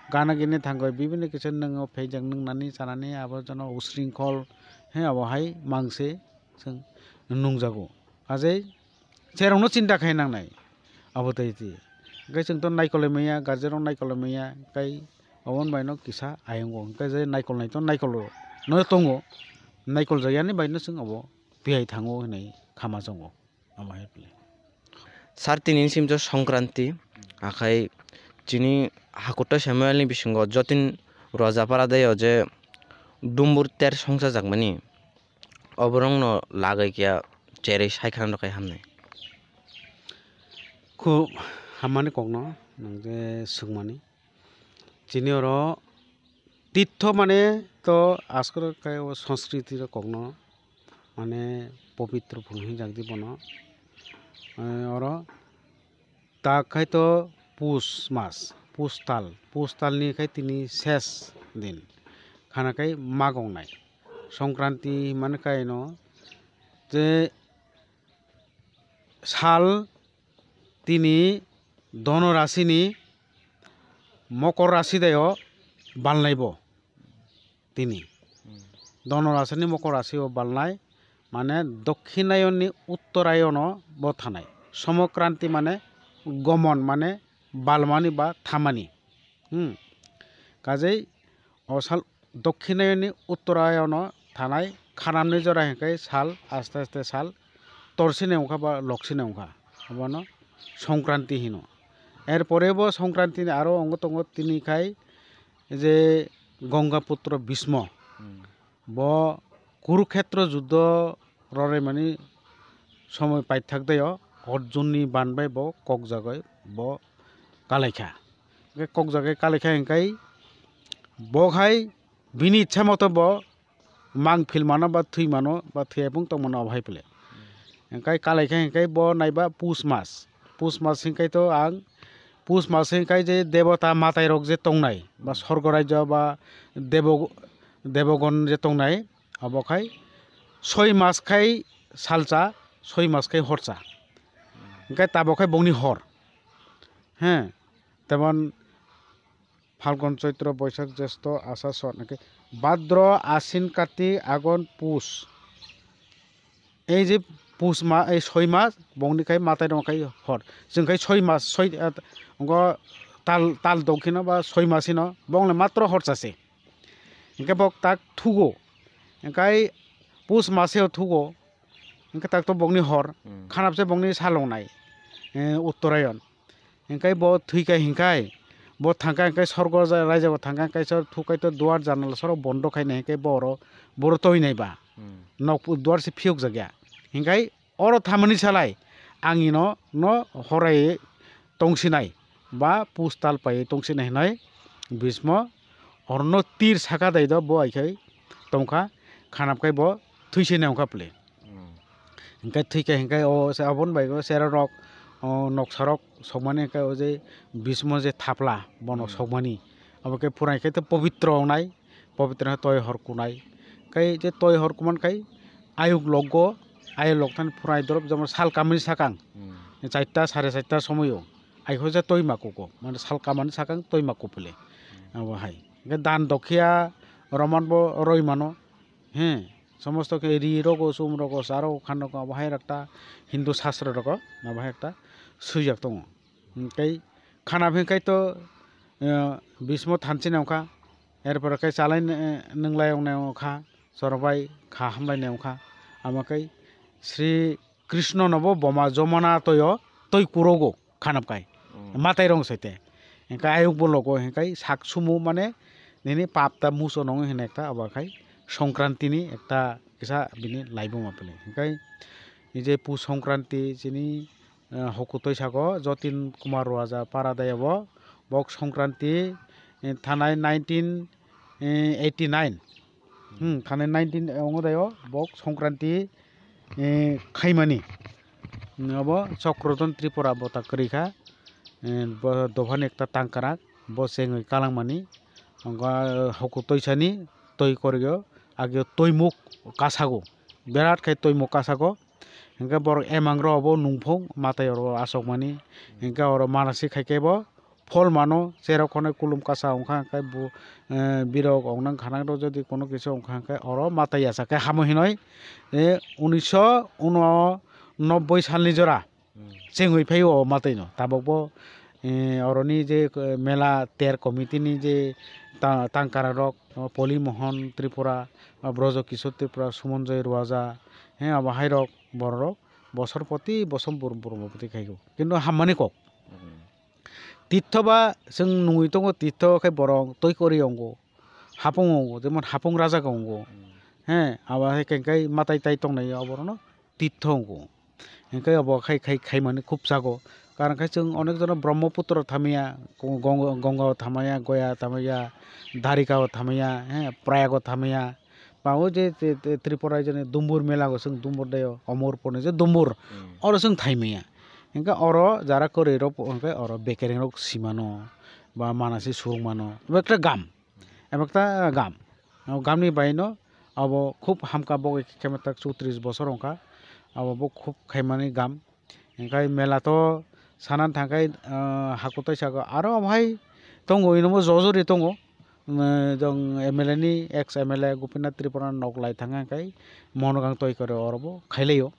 Gana gini thangwi bibini kisa nwngo phaijak nwngnani chanani abo jono usringkhol he abo hai mangse chwng nungjago. Ajai cherokno chinta khai nangnai abo tei ti. Hwnkhe chwng to naikolwi manya, guardian rok naikolwi manya, tei oboni bai no kisa ayung o. Hwnkhe je naikol nai to naikol no tongo, naikol jak yani bai no chwng abo tiyai thango hinwi khama chongo. Abo hai pili. Sir, tini simjo Songkranti, akhai chini Hakuto Samuel ni bisingo Jotin Rojapara dei o je dumbur ter songsa jakmani, oborokno lagwi kya cherwi sai kha rok hai hamnai. Khub hammani kokno nwng je swngmani. Chini oro titho mane to askoro kai o sanskriti rok kokno mane pobitro phung hinjak di bono. Eh, oro tak khai to pus mas, pus tal, pus tal ni khai tini ses din khana khai magong nai. Songkranti mane kai no je sal tini dono rasini mokor rasi dai o balnai bo tini. Dono rasini mokor rasi o balnai mane dokhinayoni uttorayono bo thanai. Somokranti mane gomon mane balmani ba thamani. Hmm. Kajei o sal dokhinayoni uttorayono thanai khanamni jora hinkhe sal aste aste sal torsinai wngkha ba loksinai wngkha, abono Songkranti hino. Erpore bo Songkranti ni aro ongo tongo tini khai je Gongaputro Bhismo, bo Kurukhetro juddo rwrwimani somoi paithak deo Arjunni ban bai bo kokjagoi bo kalaikha. Hwnkhe kokjagoi kalaikha hwnkhe bo khai bini ichha moto bo mang phil mano ba thwi mano ba thwi aphung tong mano abo hai pile. Hwnkhe kalaikha hwnkhe bo naiba pus mas. Pus mas hwnkhe to ang pus mas hwnkhe je debota matai rok je tongnai ba sorgo rajyo ba debo, debogon je tongnai abo khai soi mas khai salsa, soi mas khai horsa. Hwnkhe tabok khai bongni hor. He, temon Phalgun, Choitro, Boisak, Jesto, Asha, Son, hwnkhe Bhadro, Ashin, Kati, Agon, Pus. Ei je Pus ma, ei soi mas, bongni khai matai rok khai hor. Chwng khai soi mas, soi, ah, ongo tal, tal dokhino ba soi mas hino, bongni matro horsa se. Hwnkhe bok tak thugo. Hwnkhe Pus maseo thugo. Hwnkhe tak to bongni hor, khanapsa bongni salongnai, eh, Uttarayan. Hwnkhe bo thwikha hinkhai, bo thangkha hinkhai sorgo ja-, raijao thangkha hinkhai sor thukai to duar janala sorok bondo khainai hinkhai bo oro, boro toinai ba. Nok pu-, duar se phiyok jakya. Hinkhai oro thamani salai, ang ino no horai tongsinai ba pustal pai tongsinai hinai Bhismo orno tir saka dai do bo aikhai tongkha, khanap khai bo thwisinai wngkha phle. Hinkhe thwikhe hinkhe o se aboni bai o cherok rok, o noksa rok sokmani hinkhe o je Bhismo je thapla bono sokmani. Abo khe phurai khe to pobitro wngnai, pobitro khe toi hor kunai. Khai je toi hor kuman khai ayuk logo, ayuk lok thani phurai dorop jemon sal kamani sakang, chaita sare chaita somoio. Aikho je toi ma kuko, mane sal kamani sakang toi ma kupile. Abo hai. Hinkhe dan dokhiya roman bo roi mano. He, somosto khe ri rogo, chum rogo, cha rogo, khan rogo, abo hai ekta Hindu sastro rogo, abo hai ekta swijak tongo. Tei khana hwnkhai to, eh, bismo thanchi nai wngkha, erpore khe chalai, eh, nwnglai wngnai wngkha, chorbai kha hamlainai wngkha, amo khe Sri Krishna no bo boma Jamuna toyo twi kurogo khanapkai. Mm. Matai rong saite. Hingkai ayuk bologo hingkai sak sumu mane nini pap ta muso nong hine ekta abo khai Songkranti ni ekta kisa bini laibuma pili. Hingkai nije Pus Songkranti chini, eh, hokutoi sago Jotin Kumar Roaja para daya bo bok Songkranti, eh, thanai nineteen eighty nine. Hmm, thani nineteen, eh, ongo dayo, bok Songkranti, eh, khaimani. Hmm, abo Chokrodon Tripura bo ta kwrwi kha. Eh, bo dophani ekta tangkrak, bo chengwi kalangmani. Ongkha, eh, hoku toisani, toi koryo, agyo toimuk kasago. Berat khai toimuk kasago. Hingke borok emang rok bo nungphung matai oro asokmani. Hingke oro manasi khaikhe bo phol mano, cherok khonai kulum kasa wngkha hwnkhe bo, eh, birok wngnang khanang rok jodi kono kisa wngkha hwnkhe oro matai yasa khe hamo hinoi, eh, unisho uno nobboi salni jora chengwi phaio o matai no. Tabok bo, eh, oroni je, eh, mela ter committee ni je ta-, tangkara rok, oh, Poli Mohon Tripura, oh, Brojo Kishore Tripura, Sumonjoy Ruaja, he abo hai rok borok rok bosor poti bosom bur-, burmo poti khaio. Kintu hammani kok. Titho ba chwng nungwi tongo, titho khe borok twi kwrwi wngo, hapung wngo, jemon hapung rajak wngo. He, abo hai khe, khe matai tai tongnai oborokno titho wngo. Hingkhe obo khai, khai, khaimani khub chago. Karon khe chwng onek jono Brahmaputro thamaya, Gong-, Gong-, Gongao thamaya, Goya thamaya, Darikao thamaya, he, Prayago thamaya. Ba o je, je, je Tripura raijoni Dumbur mela go chwng Dumbur dayo, Omorpurni je Dumbur, oro chwng thaimaya. Hingke oro jara kwrwi rok hingke oro bekereng rok simano ba manasi surung mano, abo ekta gam, abo ekta gam. O gamni baino abo khub hamkha bo khe tak chutris bosor wngkha, abo bo khub khaimani gam. Hingke mela to sana thangkhe, ah, hakutai saka aro omo hai tongo, inomo jojori tongo. Jong M L A ni, ex M L A Gopinath Tripura nok lai thangkha hingke monogang toi kore oro bo khailaio.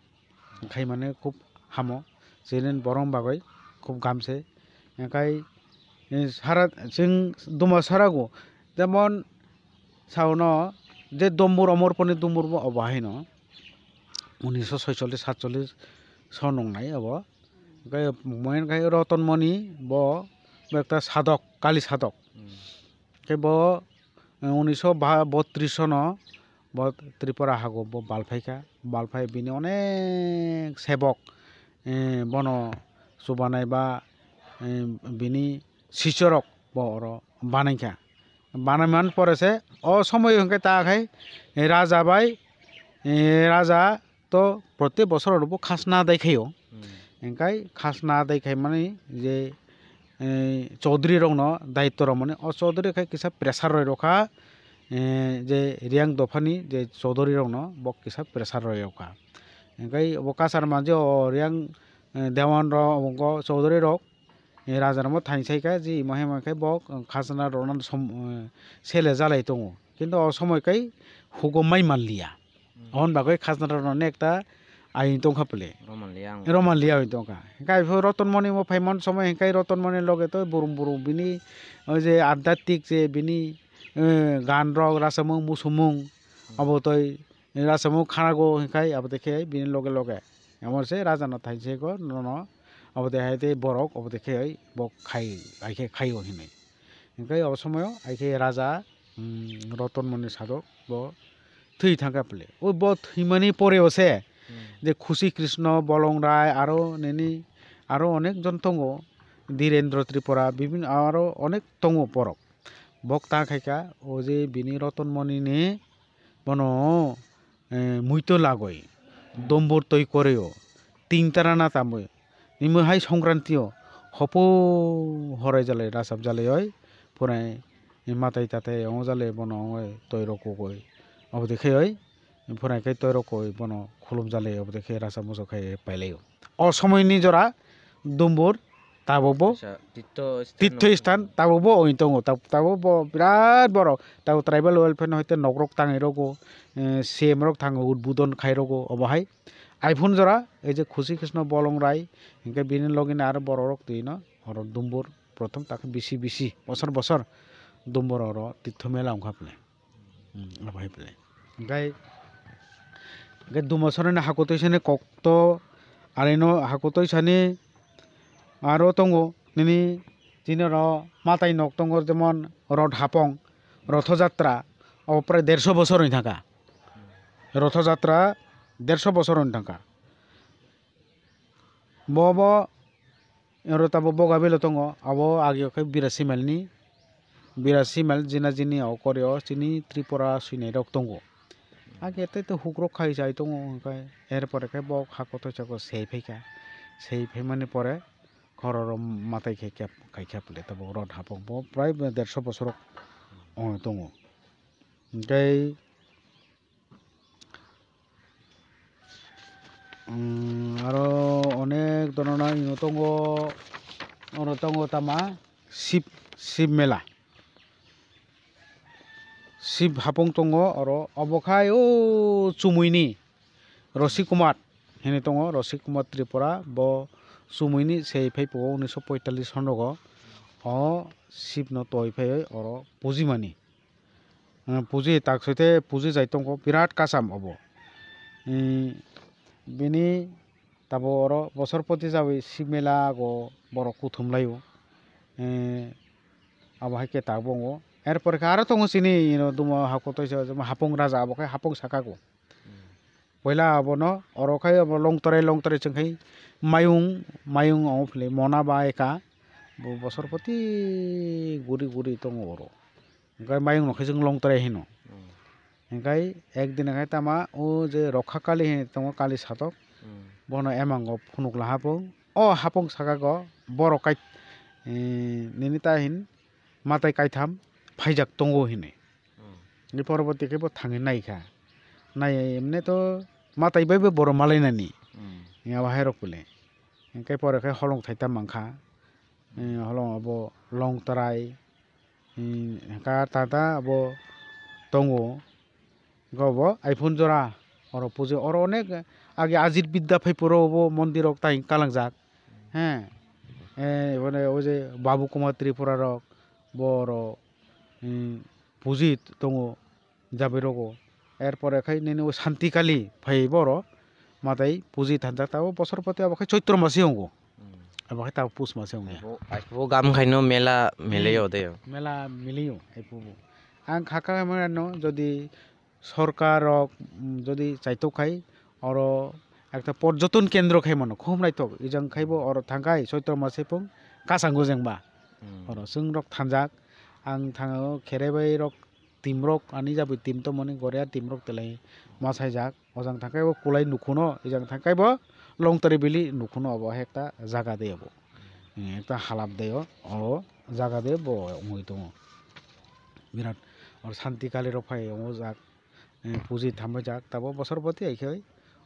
Khaimani khub hamo, chini borok bagwi khub gam se. Hingke sara chwng duma sarago jemon saono je Dumbur, Omorpurni Dumbur bo obo haino unisho soicholish satcholish so nongnai obo. Hingke mui hingke Roton Moni bo, bo ekta sadok, kali sadok. Khe bo, eh, unisho ba-, bottrish sono bo Tripura hago bo balphaikha. Balphai bini onek sebok, eh, bono chubanai ba, eh, bini sichorok bo oro banaikha. Banaiman pore se o somoyo hingke ta khai raja bai, eh, raja to protek bosor oro bo khasna dai khaio. Hingkai khasna dai khaimani je, eh, chaudhuri rokno daityo rwmani, o chaudhuri khai kisa pressure roi rokha, eh, je Reang dophani je chaudhuri rokno bo kisa pressure roi rokha. Hingkai bo kasar manje o Reang, eh, dewan rok, chaudhuri rok, eh, raja rokno thangsai kha, je imo hai mankhe bo khajna rwna som-, eh, sele jalai tongo. Kintu o somoi kai hugo mai manliya. Aboni bagwi khajna rwna nekta ain tongkha pwle. Roman liya ang. Roman liya ain tongkha. Hingke aiphu Roton Moni mo phaimani somoi hingke Roton Moni loge to burum burum bini o je adhyatmik je bini, eh, gan rok rasamung musumung abo toi rasamung khanago hingkai abo de khe bini loge loge. Amo se raja no thaisego nono abo de hai tei borok abo de khe bo khai, hai khe khaio hinwi. Hingke o somoyo hai khe raja, mm, Roton Moni sadok bo thwi thangkha pwle. O bo thwimani poreo se je Khusi Krishna, Bolong Rai, aro nini aro onek jon tongo, Dhirendra Tripura, bibin aro onek tongo borok. Bok ta khaikha o je bini Roton Moni ni bono, eh, muito lagoi, dombor toi koreo, tingtara na tamoi, nimo hai Songkranti o hopo horai jalai rasap jalai oi, phurai matai tatai ong jalai bono ongoi toi rok kugoi, obo de khe oi, phurai khe toi rok koi bono khulum jalai, obo de khe rasa muchuk khai pailai o. O somoi ni jora Dumbur tabuk bo Kaisa titho sthan titho no sthan tabuk bo oi tongo, tab-, tabuk bo birat borok tabuk tribal welfare no hoite nok rok tangwi rogo, eh, C M rok thango udbodon khai rogo obo hai. Iphone jora ei je Khusi Krishna Bolong Rai hingke bini logi ni aro borok rok twi no oro Dumbur prothom takhe bisi bisi bosor bosor Dumbur oro Tirtho mela wngkha phle. Hmm, abo hai phle. Hingkhai, hingkhai Dumbur soroni hakutwi sani kokto arino hakutwi sani aro tongo nini chini oro matai nok tongo jemon Rod Hapong, Rotho Jatra, abo prai derso bosor wng thangkha. Rotho Jatra derso bosor wng thangkha. Bo bo oro tabuk Bogabilo tongo, abo ageo khe Birasi Melni, Birasi Mel jina jini o Koreo chini Tripura swinairok tongo. Age tei to hukrok khai chai tongo, hwnkhe er pore khe bo hakotoi sako sei phaikha, sei phaimani pore khororo matai khe kep-, khai khe phle tabuk Rod Hapong bo prai derso bosor wng tongo. Hwnkhe, mm, aro onek dhoroner ino tongo, oro tongo tama Shib, Shib mela, Shib hapung tongo oro, obo khai o Chumuini Rosik Kumar hinwi tongo, Rosik Kumar Tripura, bo Chumuini sei phai phuo unisho poitallis sonrogo o Shibno toi phaiwi oro pujimani. Ah, puji tak soite puji jai tongo, birat kasam obo. Em, bini tabo oro bosor poti jagwi Shib mela go borok kuthum laio. Eh, abo hai khe tak bo wngo. Er pore khe aro tongo chini ino dumo hakotoi se hapung raja, abo khe hapung saka go. Poila abono oro khai abo Longtorai, Longtorai chwng khai Mayung, Mayung abo philai Mona ba eka bo bosor poti guri guri tongo oro. Hwnkhe Mayung no khai chwng Longtorai hino. Hmm. Hwnkhe ekdin khai tama o je Rokha Kali hinwi tongo, Kali satok. Hmm. Bono emango phunuk la hapung. O hapung saka go borok kai, eh, nini ta hin matai kaitham phaijak tongo hinwi. Hmm. Ni poroboti khe bo thangwi naikha. Nai emne to matai bai bo borok malainani. Hmm. Abo hai rok pule. Hwnkhe pore khe holong thaita mankha. Hmm. Eh, holong abo Longtorai. Hmm, hwnkha tata abo tongo. Hwnkhe obo iPhone jora oro puji, oro onek age Ajit Bidya phai puro obo mondir rok tai kalangjak. He. Eh, mane o je Babu Kumar Tripura rok bo oro, hmm, puji tongo. Jabwi rogo. Er pore khai nini o Shanti Kali phai bo oro matai puji thanjak, tabo bosor poti abo khai Choitro masi wngo. Hmm. Abo khai tabo Pus masi wngya. Bo, bo gam khaino mela melayo de. Mela melayo, ai pubo. Ang kha kha mano jodi sorkar rok, mm, jodi chaitok khai oro ekta porjoton kendro khai mano, khum naithok. Ijang khai bo oro thangkhai Choitro masi pung kasang gujeng ba. Hmm. Oro chwng rok thanjak. Ang thango kherebai rok team rok ani jabwi team tongmani Goria team rok telai masaijak. Ojang thangkhai bo kulai nukhuno, ejang thangkhai bo Longtorai Valley nukhuno, obo hai ekta jaga de obo. Hmm, ekta halap de o, o jaga de bo wngwi tongo. Birat or Shanti Kali rok phai o jak, eh, puji thambai jak, tabo bosor poti hai khe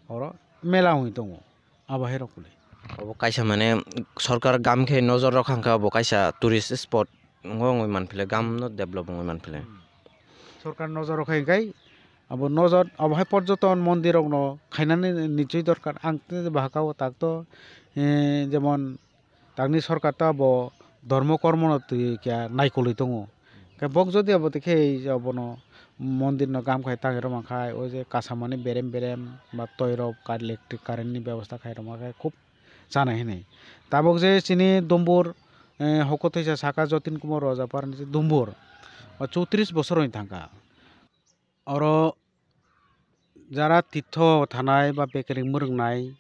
oro mela wngwi tongo. Abo hai rok kulai. Obo kaisa mane sorkar gam khe nojor rok hangkha, obo kaisa tourist spot wngwi manphile, gam no develop wngwi manphile. Hmm. Sorkar nojor rok hai kai abo nojor, abo hai porjoton mondir rok no khainani nichoi dorkar. Ang te bahaka o tak to, eh, jemon tangni sorkar ta bo dhormo kormo no twi kya naikolwi tongo. Khe bok jodi abo te khe abono mondir no gam khai tangwi rwma khai, o je kasamani berem berem ba toi rok ka-, electric current ni bebosta khai rwma khai khub chanai hinwi. Tabok je chini Dumbur, eh, hoko thwisa saka Jotin Kumar Rojapar ni Dumbur, o chowtris bosor wng thangkha. Oro jara titho thanai ba bekering mwrwngnai,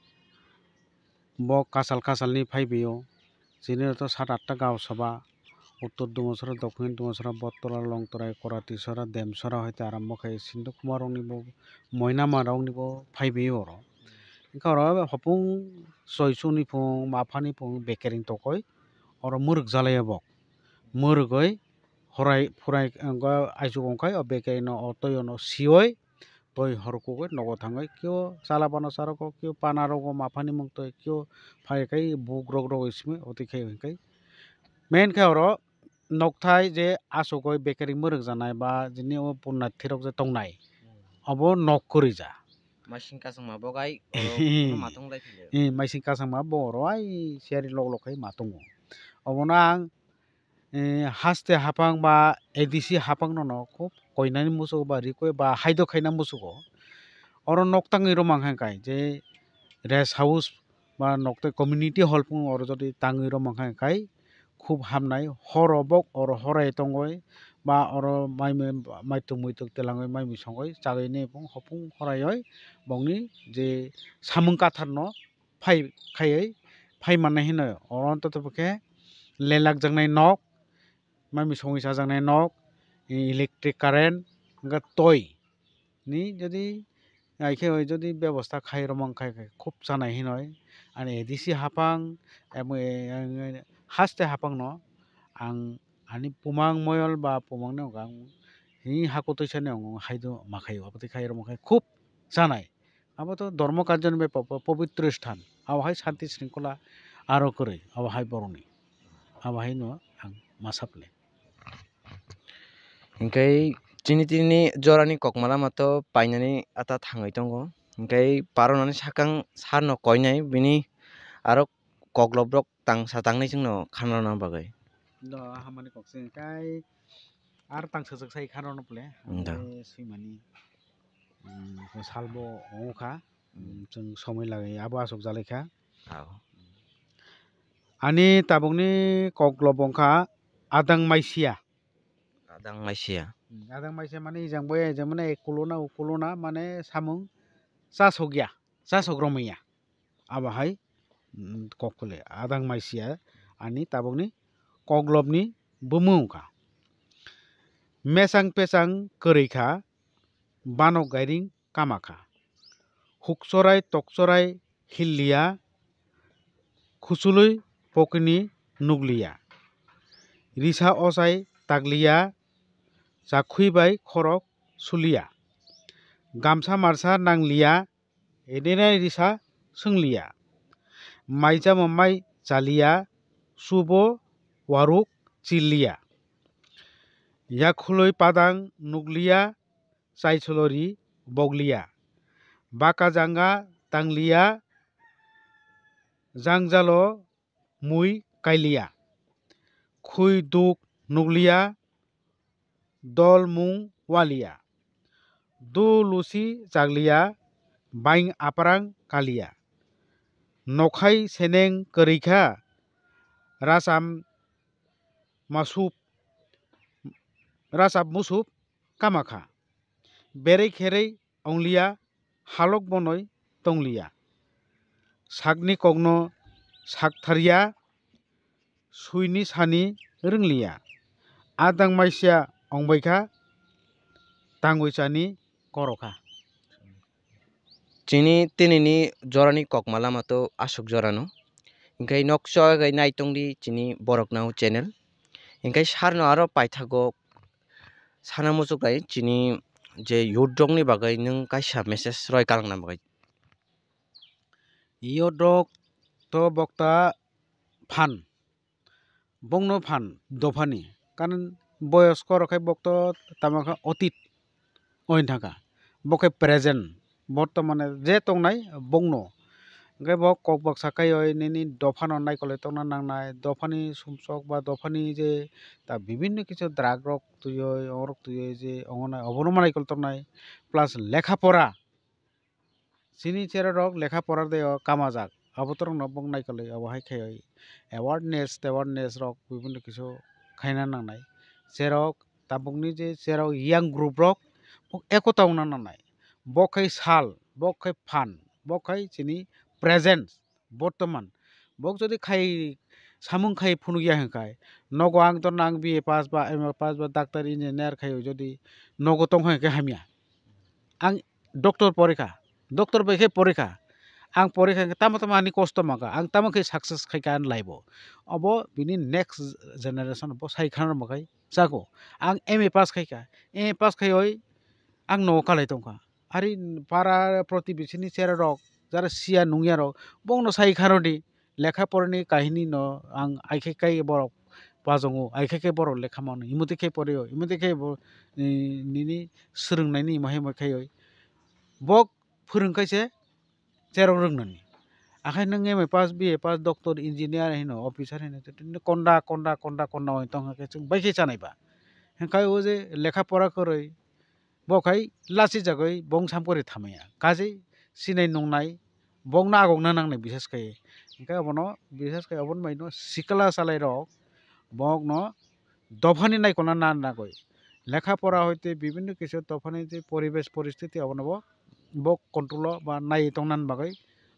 bo kachal kachalni phaibaio. Chini rok to sat atta gaon sabha, Uttor Dumasora, Dokhin Dumasora, Bottola, Longtorai, Koratisora, Demsora hoite arambo khai Sindhu Kumar rokni bo, Moinama rokni bo phaibaio oro. Wngkha oro hopung soi suni phung, maphani phung bekering tokoi oro mwrwk jalaio bo. Mwrwgoi horai phurai wngkha, aichuk wngkhai o bekerino o toyono sioi toi horkugwi nogo thangwi kio chala bana charwgo, kio pana rogo, maphani mungtwi, kio phai khai buk rok rogwi simi oti khai hwnkhai. Main khe oro nokthai je asugoi bekering mwrwk janai ba jini o punnathi rok je tongnai, obo nok kwrwija. Maising kasangma bo gai oro matung lai philio. Eh, maising kasangma bo oro ai siyari lok lok khai matungo. Obono ang eh, haste haphang ba A D C haphang no no khub koinani musugo ba rikoi ba haido khaina musugo. Oro nok tangwi romang kha kai je rest house ba nok tei community hall phung oro jodi tangwi romang kha kai khub hamnai. Horo bok oro horai tongoi ba oro mai mai maituk muituk telangoi mai mui songoi chagwi ne phung hopung horaioi bongni je samung kathar no phai khaiwi phai mannai hinoi oro to to khe lelak jaknai nok, mami songwi chajaknai nok, electric current, hwnkhe toi ni jodi, hai khe jodi bebosta khai romang khai khai khub chanai hinoi ani A D C haphang emo, e, e, haste haphang no ang ani pumang moyol ba pumang ni ang hi hakutwi sani ang haido ma khaio, abotwi khai romang khai khub chanai. Abo to dhormo karjoni bai po-, po-, pobitro sthan. Abo hai shanti shringkhola aro kwrwi, abo hai borokni. Abo hai no ang ma saple. Hinkhe chini tini jorani kokma lama to painani ata thangwi tongo. Hinkhe paronani sakang sarno koinai bini aro kokloprok tangsa tangnai chwngno khanana bagwi. Do hamani kok se hinkhe ar tangsa swk sai khanano pole. Da. Hinkhe swimani. Hmm, salbo ongkha. Hmm, chwng somoi lagwi abo aswk jalai kha. Ao. Ani tabukni koklop wngkha adang maisiya. Adang maisiya. Hmm, adang maisiya mane ejang boya ejang mane ekuluna ukuluna mane samung chasokya, chasok romya. Abo hai, hmm, kokkole adang maisiya ani tabukni koklopni bumung wngkha. Mesang pesang kwrwi kha, banok gairing kama kha. Hukchorai tokchorai hilliya, khuchului pokini nukliya. Risa ochai takliya, chakhwi bai khorok suliya. Gamsa marsa nangliya, edinai risa swngliya. Mai chamo mai chaliya, chubo waruk chilliya. Yakhului padang nukliya, chaisolori bokliya. Baka janga tangliya, jangjalo mui kailiya. Khui duk nukliya, dol mung waliya. Du lusi chakliya, baing aprang kaliya. Nokhai seneng kwrwi kha, racham masup, rachap musup kama kha. Berei kherei ongliya, halok bonoi tongliya. Sakni kokno saktharya, suini sani rwngliya. Adang maisiya ongbaikha, tangwi chani korokha. Chini tinini jorani kokma lama to aswk jorano. Hinkhe noksa gai naitongdi chini Borok Nao channel. Hinkhe sarno aro paithago sana muchuknai chini je youth rokni bagwi nwng kaisa message roi kalangna bagwi. Youth rok to bokta phan, bongno phan dophani, karon boyosko rok khai bokto tamo khe otit oin thangkha, bo khe present, bortomane je tongnai bongno. Hwnkhe bo kok baksa kaioi nini dophano naikolwi tongna nangnai, dophani sumsok ba dophani je ta bibinno kichu drug rok twioi, orok twioi je ongonai obono ma naikol tongnai, plus lekha pora. Chini cherok rok lekha pora de o kamajak, abo torok no bok naikolwi abo hai khai awareness tewareness rok bibinno kisu khaina nangnai. Cherok tabukni je cherok young group rok bok ekota wngna nangnai. Bok khai sal, bok khai phan, bok khai chini present, bortoman. Bok jodi khai samung khai phunukya hwnkhai, nogo ang torno ang B A pass ba M A pass ba doctor engineer khai jodi nogo tongkha hwnkhe hamya. Ang doctor porikha, doctor bai khe porikha, ang porikha hwnkhe tamo tamo ani kosto mankha, ang tamo khe success khaikha ani life o. Obo bini next generation bo sai khana rwma khai chako. Ang M A pass khaikha, M A pass khaioi ang nogo kalai tongkha. Ari para protibesini cherarok, jara siya nungya rok, bongno sai kharodi, lekha porani kahini no ang aikhe kai borok pajongo, aikhe kai borok lekha mano, imotwi khe porio, imotwi khe bo, eh, nini swrwngnaini imo hai moi khaioi. Bok phwrwng kaise cherok rwngnani. Akhai nwng M A pass, B A pass, doctor, engineer hino, officer hino, konda, konda, konda, konda oi tongkha khe chwng bai khe chanai ba. Hwnkhe o je lekha pora kwrwi, bo khai lachijagwi bong samkori thamaya. Kaje sinai nungnai, bongno agokna nangnai bises khai. Hwnkhe obono, bises khai obono baino sikla chalairok, bokno dophani naikolna na nagwi. Lekha pora hoite bibinno kisa dophani je poribesh poristiti obono bo, bo control o ba naiwi tongna bagwi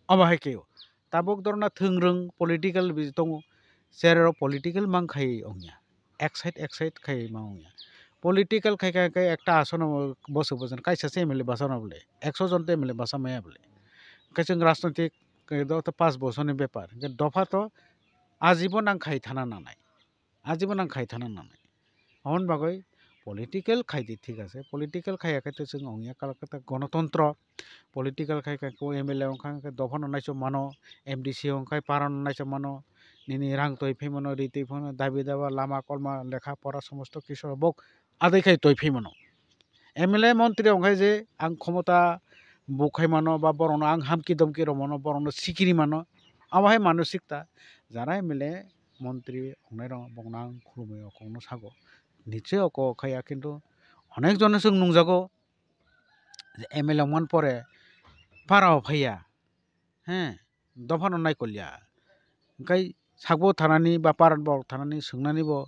omo hai khe o. Tabuk dorna thwngrwng political bi tongo, chererok political mang khai ongya, excite excite khai ma ongya. Political khai khai khai ekta asono bosok bojon kaisa se M L A basa no bole, ekso jon te M L A basa maya bole. Hwnkhe chwng rajnoitik, eh, do to panch bosorni bepar, hwnkhe dopha to ajibon ang khai thana nangnai. Ajibon ang khai thana nangnai. Aboni bagwi political khai di, thik ase, political khaiya khe to chwng ongya kala kata gonotontro. Political khai khai ko M L A wngkha khe dophano naichom mano, M D C wngkha parano naichom mano, nini rang twi phai mano, ri twi phano, dabi daba, lama kolma, lekha pora, somosto kisu bok adai khai twi phai mano. M L A montri wngkha je ang khomota buk khai mano ba borokno ang hamki domki rw mano, borokno sikiri mano, abo hai manusikta. Jara M L A montri ongnairok bokno ang khulumwi o kokno sago. Niche o kok khaiya kintu onek jono chwng nungjago je M L A wngmani pore para o phaiya. He, dophano naikolya. Hwnkhe sakbo thanani ba paran borok thanani swngnani bo,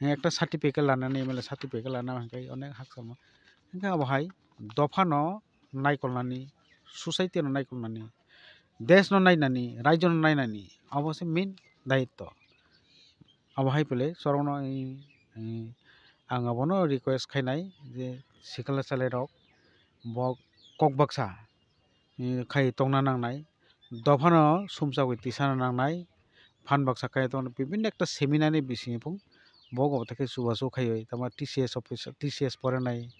he, ekta certificate lanani, M L A certificate lana hwnkhe onek hakchangma. Hwnkhe abo hai dophano naikolnani, society no naikolnani, desh no nainani, rajyo no nainani, abo se main dayitto. Abo hai pele chorokno, i, i, ang abono request khainai je sikla chalairok bo kok baksa, i, khai tongna nangnai, dophano sumsagwi tisana nangnai, phan baksa khai tongna bibinno ekta seminar ni bisingtwi bo bo thekhe chubachu khaiwi tamo T C S office, T C S porenai,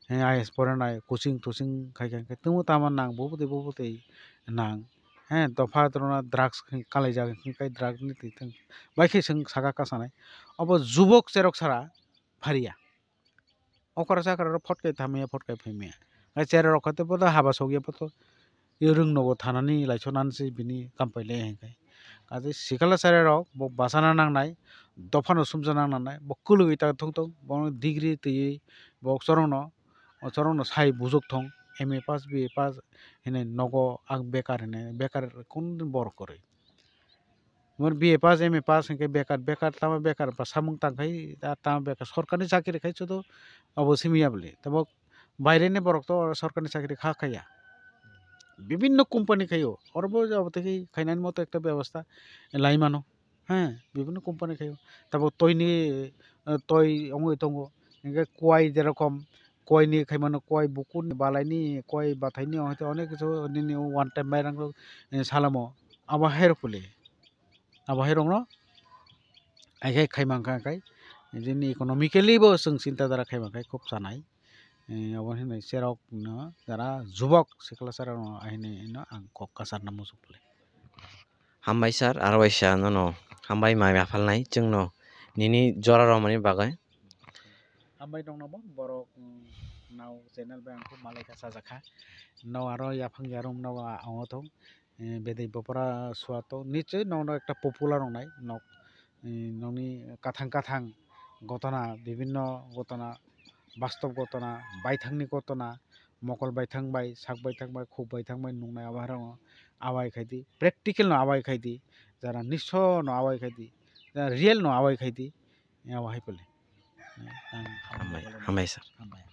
eh, I A S porenai, coaching toching khai khai khe tumo tamo nang bubutwi bubutwi nang. He, dopha rwna drugs kalaijak, hwnkhe drugs ni twi thang. Bai khe chwng saka kasanai. Obo jubok cherok sara phariya. Okra chakra rok phot kai thamaya, phot kai phaimaya. Hai cherok khe bodo haba sokya bodo. Yo rwng nogo thanani laisonani se bini kampai le hai kai. Kaje sikla cherok bo bachana nangnai, dophano sumjana nangnai, bo kwlwgwi ta thung thung, bo degree twi bo chorokno, o chorokno sai bujok thung, M A pass, B A pass hinwi nogo ang bekar hinwi, bekar kun borok kwrwi. Mor B A pass, M A pass hwnkhe bekar, bekar tamo bekar ba samung tang khai, ta-, tamo bekar sorkarni chakri khai chudo abo simi ya bwle. Tabok baireni borok to oro sorkarni chakri kha khaiya. Bibinno company khaio, oro bo abo tei khainani moto ekta bebosta lai mano. He, bibinno company khaio. Tabok toini, eh, toi wngwi tongo. Hwnkhe kuai jerokom kuaini khai mano, kuai bukurni balaini, kuai bathaini, hwnkhe onek kisu nini one time mairang rok, eh, salamo. Abo hai rok pule. Abo hai rokno hai khai khai mankha khai. Nini economically bo chwng chinta dhara khai mankha khub chanai. Eh, abo hinwi cherok no jara jubok sikla cherok no ahini no ang kok kasarna muchung pule. Hambai sir, aro waisa nono hambai mai ma phalnai chwngno nini jora romani bagwi. Hambai nokno bo borok, mm, nao channel bai ang khe malai kha, sajak kha. No aro yaphang yarum no ang o thung, eh, bedai bopra sua thung. Nichoi nokno ekta popular wngnai nok, eh, nokni kathang kathang gotona, bibinno gotona, bastob gotona, baithangni gotona, mokol baithang bai, sak baithang bai, khuk baithang bai nungnai abo hai rokno abai khai di, practical no abai khai di, jara niso no abai khai di, jara real no abai khai di, abo hai pole. Ang Hambai, hambai sir. Hambai.